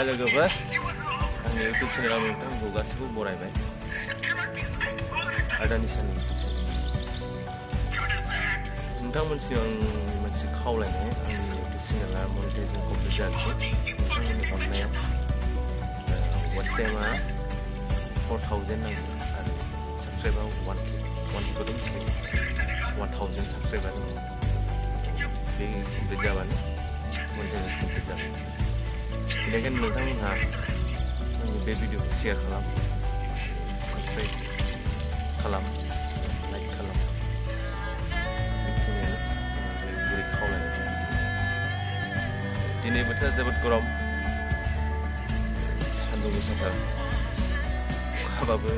लोगोफोर आंनि इउटुब चेनेलाव नोंथांखौ गासैबो बरायबाय आदानि साननि नोंथांमोनसिम आं मोनसे खावलायनाय आंनि इउटुब चेनेला मनिटाइजेसन कमप्लिट जायाखै नोंथांमोननि अननायाव वाच टाइमा 4000 नांगौ आरो साबसक्राइबार 1K मिथिखायो 1000 साबसक्राइबार बे कमप्लिट जाबानो मनिटाइजेसन कमप्लिट जागोन बेनिखायनो नोंथांमोनहा आंनि बे भिडिअखौ शेयार खालाम साबसक्राइब खालाम लाइक खालाम बेखिनियानो गुरै खावलायनाय दिनै बोथोरा जोबोद गरम सान्दुं गोसाथार अखाबाबो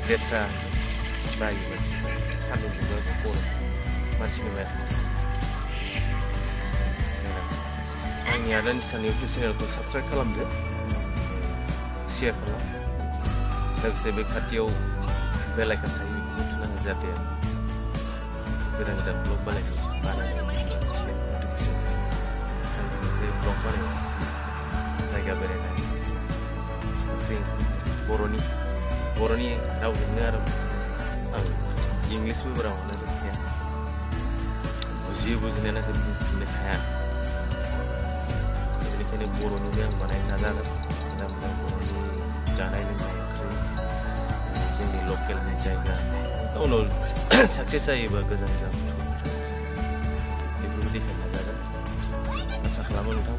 लेथ्रा जायो मानसिफ्रा सान्दुं दुंबाबो गरम मानसिनि माया आंनि आदानि सान इउटुब चेनेलखौ साबसक्राइब खालामदो शेयार खालाम लोगोसे बे खाथियाव बेल आइकन थायो बेखौ थुना हो जाहाथे गोदान गोदान ब्लग बानायनाय नटिफिकेसन मोनसे ब्लग बानायनाय जायगा बेरायनाय बर'नि रावजोंनो आरो आं इंलिसबो बारा मोननो रोंखाया जि बुजिनायानो बुंफिननो हाया बेनिखायनो बर'निनो आं बानायनो नाजागोन मोजां मोजां बर'नि जानाय लोंनाय ओंख्रि जोंनि लकेलनि जायगा उनाव साक्सेस जायोबा गोजान गोजान बेफोरबायदि होनो नाजागोन आसा खालामो नोंथां